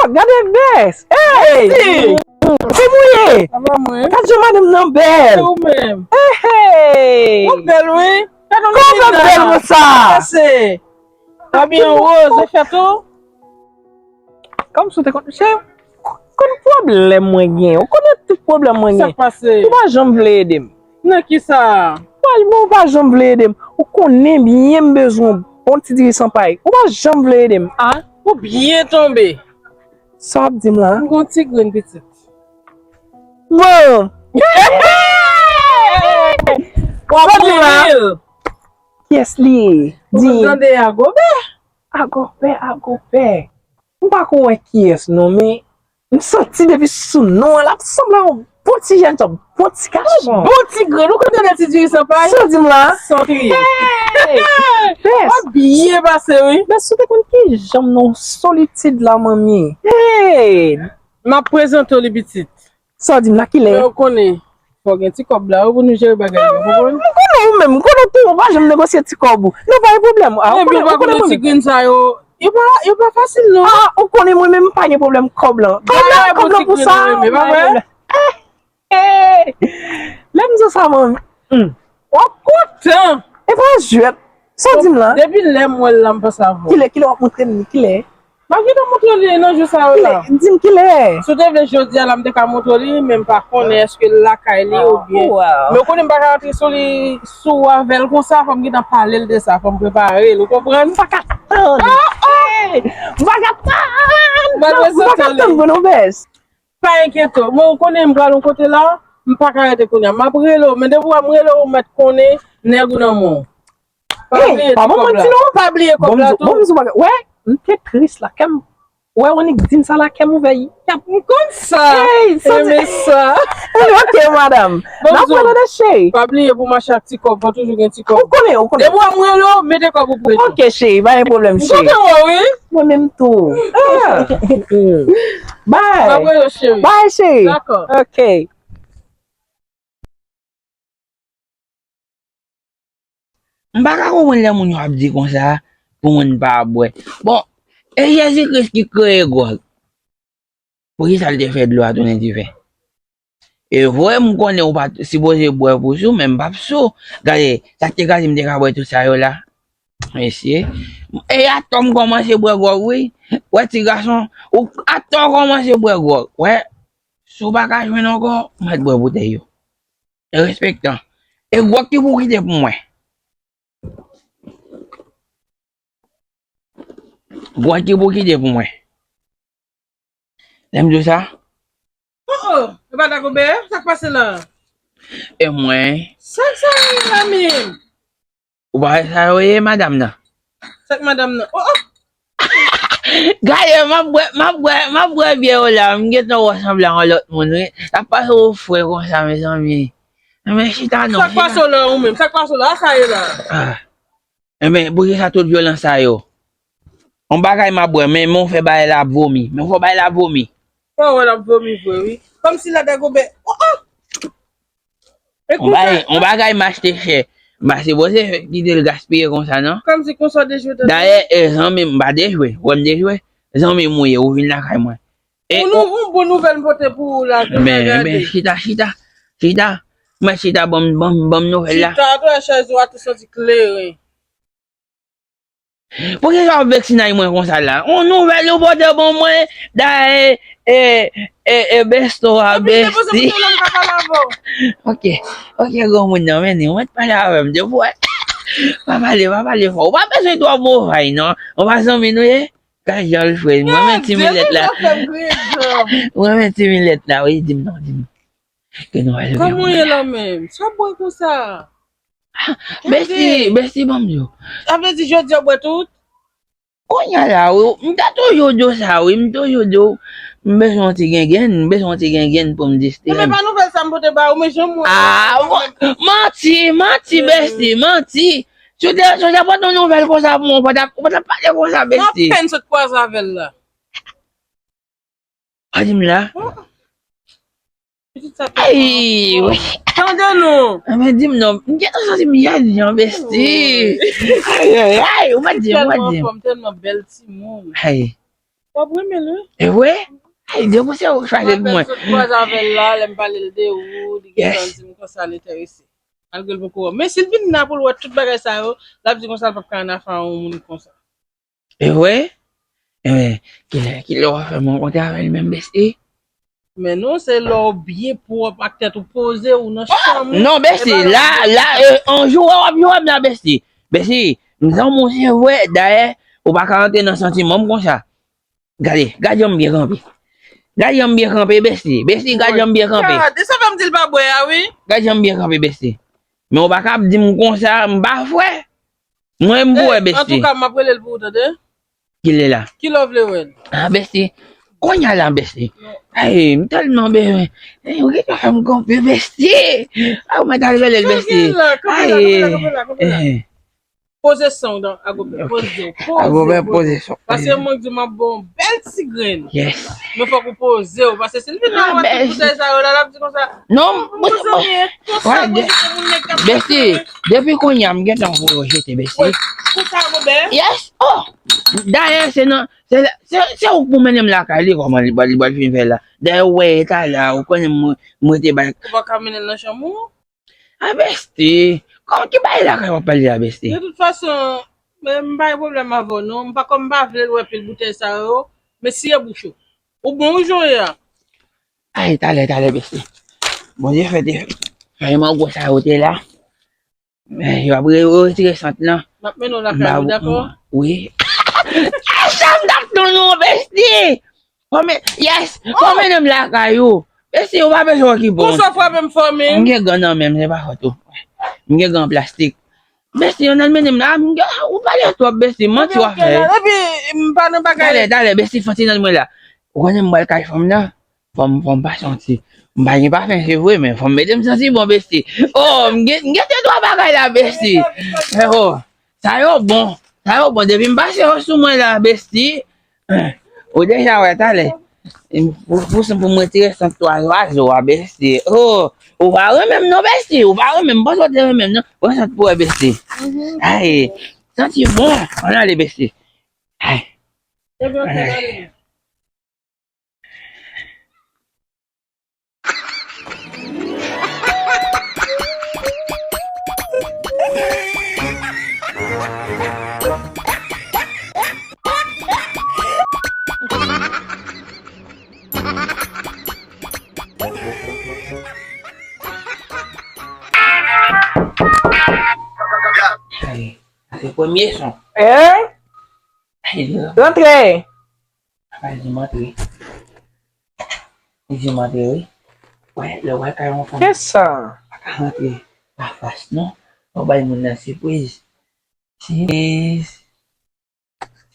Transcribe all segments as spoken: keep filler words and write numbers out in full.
Gade bès. Hey! Kòman w ye? Sa va mwen? Gad jan madanm nan bèl. E ou menm? Hey, hey! Ou bèl, wi. Gade yon Kòman bèl konsa? Pase. Abye an woz, e fèt ou? Kòmsi w te konn, chè, konn pwoblèm mwen gen. Ou konnen tout pwoblèm mwen gen. Sa k pase? Ou pa janm vle ede m. Nan kisa? Franchman, ou pa janm vle ede m. Ou konnen byen m bezwen yon bon ti dirijan pay. Ou pa janm vle ede m. Ah, ou byen tonbe. Sa w ap di m la? M gon ti grenn pitit. Bon. W ap mouri l. Kiyès li ye? Di. Ou konn tande Agobè? Agopè, Agopè. M pa ko wè kiyès non, men m santi depi sou non an, l ap sanble yon bon ti jèn, yon bon ti gason. Bon ti grenn, ou konn tande ti diri san pay? Sa w di m la? San kriye. Hey! Bès. W ap byen pase, wi. Bès, ou te konn ki jan m nan solitid la, manmi? Hey! M ap prezante w li pitit. Sa w di m la, kilè? Men ou konnen, fò gen ti kòb la, wi, pou nou jere bagay yo, ou konprann? M konnen ou menm, m konnen tou, ou pa janm negosye ti kòb ou. Non, pa gen pwoblèm. Ah, ou konnen, ou konnen mwen menm. Ti grenn sa yo, yo pa, yo pa fasil, non. Ah, ou konnen mwen menm, m pa gen pwoblèm kòb lan. Kòb lan, kòb lan pou sa. Hey, hey. Lè m di w sa, manmi. Hmm. W ap kontan. E pa jwèt. Sa w di m la? Depi lè m wè l la, m panse avè w. Kilè, kilè w ap montre m li? Kilè? M ap gentan montre w li nan jou sa yo la. Kilè? Di m kilè? Si w te vle jodi a la, m te ka montre w li, men m pa konnen èske l lakay li oubyen. Men w konnen m pa ka rantre sou li, sou avè l konsa, fò m gentan pale l de sa, fò m prepare l, ou konprann? M pa ka tann. Hey! M pa ka tann! M pa ka tann pou nou bès. Pa enkyete w. Mwen, ou konnen m pral yon kote la, m pa ka rete kounye a. M ap rele w, men depi w wè m rele w, ou mèt konnen nèg ou nan men w. Pa bliye ti kòb la. Pa bliye kòb la tou. Bon, m di w bagay. Wè, m te tris la. Kè m, wè, Onik di m sa la, kè m ouvè. M konn sa. Hey, sa di. Renmen sa. Hey, ok, madanm. N ap pale de cheri. Pa bliye pou mache ak ti kòb, fò toujou gen ti kòb. Ou konnen, ou konnen. Depi w wè m rele w, mete kòb ou pou rete. Ok, cheri, pa gen pwoblèm, cheri. M kontan wè w, wi. Mwen menm tou. Ah. Bye. M ap rele w, cheri. Bye, cheri. Dakò. Ok. M pa ka konprann lè moun yo ap di konsa pou moun pa bwè. Bon, e Jezi Kris ki kreye gwòg. Poukisa l te fè dlo a tounen diven? E vre, m konnen ou pa t sipoze bwè pou sou, men m p ap sou. Gade, sa k te ka di m te ka bwè tout sa yo la? Mesye. E atò m kòmanse bwè gwòg, wi. Wè, ti gason, ou atò w kòmanse bwè gwòg. Wè, si w pa ka jwenn ankò, w mèt bwè boutèy yo. E respektan. E gwòg ki pou kite pou mwen. Gwòg ki pou kite pou mwen. Lè m di w sa? Oh, oh, e pa Dagobè, sa k pase la? E mwen. Sa k sa ye la menm? Ou pa wè sa yo ye, madanm nan? Sa k madanm nan? Oh, oh! Gade, m ap bwè, m ap bwè, m ap bwè byè yo la, m gentan wè w sanble ak yon lòt moun, wi. Sa pase w fre konsa, mezanmi. Men chita non, chita. Sa k pase w la, ou menm? Sa k pase w la? A sa ye la? Ah. Enben, poukisa tout vyolans sa yo? Yon bagay m ap bwè, men, men w fè bagay la ap vomi. Men w fè bagay la ap vomi. Pawòl ap vomi vre, wi. Kòmsi la Dagobè. Oh, oh! Yon bagay, yon bagay m achte chè. M pa sipoze kite l gaspiye konsa, non. Kòmsi konsa w dejwe tande. Dayè, e, zanmi m, m pa dejwe. Wè m dejwe? Zanmi m ou ye, ou vin lakay mwen. E, yon nou-, yon bon nouvèl m pote pou ou la, men, men, chita, chita, chita. Mwen chita, ban m, ban m, ban m nouvèl la. Chita, atò chèz ou a te soti kleren. Poukisa w ap veksinay mwen konsa la? On nouvèl ou pote ban mwen, dayè, e, e, e, e, besto a, besti. Ok, ok, granmoun nan, men, ou mèt pale avè m, de fwa. Pa pale, pa pale fò. Ou pa bezwen twò movay, non. Ou pa zanmi nou ye? Gad jan l fre. Mwen men ti milèt la. Mwen men ti milèt la, wi, di m non, di m. Ke nouvèl ou gen? Kòman w ye la menm? Sa w bwè konsa? Besti, besti, ban m di w. Sa vle di jodi a w bwè tout? Kounye a la, wi, m ta toujou di w sa, wi, m toujou di w, m bezwen yon ti gengèn, m bezwen yon ti gengèn pou m distrè m. Enben, pa nouvèl sa m pote ba ou, men jan m wè. Ah, manti, manti, besti, manti. Si w te, si w te pote yon nouvèl konsa pou mwen, ou pa t ap, ou pa t ap pale konsa, besti. M apèn sot kwaze avè l la. Pa di m la. Pitit sa tèlman anfòm. Tande non. Anben, di m non. M gentan santi m yad jan, besti. Ay, ay, ay, ou pa di m, ou pa di m. Tèlman anfòm, tèlman bèl timoun. Ay. W ap renmen l, wi. E vre? Ay, Dye pou se ou k chwaze l pou mwen. Sot kwaze avè l la, lè m pale l de ou, li gentan di m konsa l enterese. Malgre l poko wè. Men si l vin la pou l wè tout bagay sa yo, l ap di konsa l p ap ka ann afè a yon moun konsa. E vre? Enben, kilè, kilè w ap fè m rankontre avè l menm, besti? Men non, se lè w byen pwòp ak tèt ou poze, ou nan chanm ou. Non, besti, la, la, e, yon jou w ap jwe m la, besti. Besti, m zanmi w se vre, dayè, ou pa ka rantre nan santiman m konsa. Gade, gade jan m byen kanpe. Gade jan m byen kanpe, besti. Besti, gade jan m byen kanpe. Gade, sa fè m di l pa bwè a, wi. Gade jan m byen kanpe, besti. Men ou pa ka ap di m konsa, m pa frè. Mwen, m pou wè, besti. Antouka, m ap rele l pou ou, tande. Kilè la? Kilè w vle wè l? Ah, besti. Kounye a la, besti. Ay, m tèlman bezwen. Ay, ou gentan fè m kanpe, besti. Ah, ou mèt al rele l, besti. Kanpe la, kanpe la, kanpe la, kanpe la, kanpe la. Poze san w dan Agobè. Poze w. Agobè, poze san w. Paske mwen di m ap ba w yon bèl ti grenn. Yes. Men fòk ou poze w. Paske si l vin la, wè tout boutèy sa yo la, l ap di konsa. Non, m poze w byen. Konsa, konsa, moun nèg k ap... Besti, depi kounye a, m gentan voye w jete, besti. Konsa, Agobè? Yes. Oh! Dayè, se nan, se, se, se ou k pou mennen m lakay li, kòman li, li, li fin fè la. Dayè, ou wè eta la, ou konnen m, m rete bay. Ou pa ka mennen l nan chanm ou? A, besti, kòman ki bagay lakay w ap pale a, besti? De tout fason, men m pa gen pwoblèm avè w, non. M pa, kòm m pa vle l wè pil boutèy sa yo, men siye bouch ou. Ou bon, ou jan w ye a. Ay, talè, talè, besti. Bondye fè te fè mango sa yo te la. Men, yo ap re-, retire sant lan. M ap mennen w lakay ou, dakò? Wi. Ay, sa m t ap tann ou, besti! Fò men, yes! Fò mennen m lakay ou. Besti, ou pa bezwen okipe w. Konsa w frape m fò, men. M gen gan nan men m, se pa fòt ou. M gen gan an plastik. Besti, ann al mennen m la, m gen, ou pale twòp, besti, manti w ap fè. Epi, m pa nan bagay. Talè, talè, besti, fò ti nan mwen la. Ou konnen m pral kay fanm nan? Fò m, fò m pa santi. M pa gen pafen, se vre, men fò m mete m santi bon, besti. Oh, m gen, m gen de twa bagay la, besti. Men oh, sa yo bon. Sa yo bon. Depi m pase yo sou mwen la, besti. Ou deja wè talè. Pou, pou, pou m retire sant twa zwazo a, besti. Oh, ou pa renmen m non, besti. Ou pa renmen m. M panse w te renmen m non. Pran sant pou wè, besti. Ay, santi bon. Ann ale, besti. Ay. Ann ale. Ay, se premye son. Hein? Ay, non. Rantre. Papa di m antre. Li di m antre, wi. Wè, lè w wè kay yon fanm. Kisa? Pa ka rantre pa fas, non. Fò w bay moun nan sipriz. Sipriz.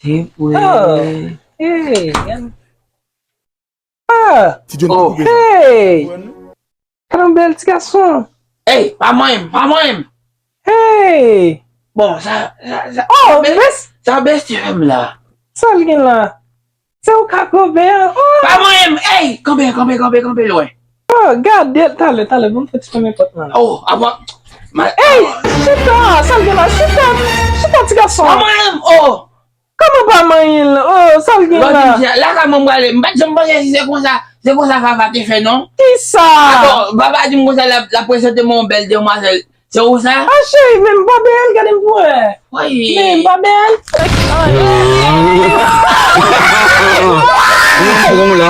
Sipriz. Oh. Hey, yan. Ah. Ti John ki koupe sa. Hey. Gad yon bèl ti gason. Ey, pa manyen m, pa manyen m. Hey! Bon, sa, sa, sa, oh, sa bes-, sa besti fè m la. Sa l gen la? Se ou k ak Goben an? Oh! Pa manyen m! Ey! Kanpe, kanpe, kanpe, kanpe lwen. Oh, gade l talè, talè, bon, fè ti fèmen pòt la. Oh, apa, ma-, ey! Chita! Sa l gen la? Chita! Chita, ti gason! Pa manyen m! Oh! Kòman pa manyen l? Oh, sa l gen la? Lòt di m se lakay mwen m prale. M pa t janm panse si se konsa, se konsa Vava te fè non. Kisa? Atò, Vava di m konsa l ap, l ap prezante mwen yon bèl demwazèl. Se ou sa? Ah, cheri, men m pa bèl, gade m pou wè. Wi. Men m pa bèl. Ou nan mouton la?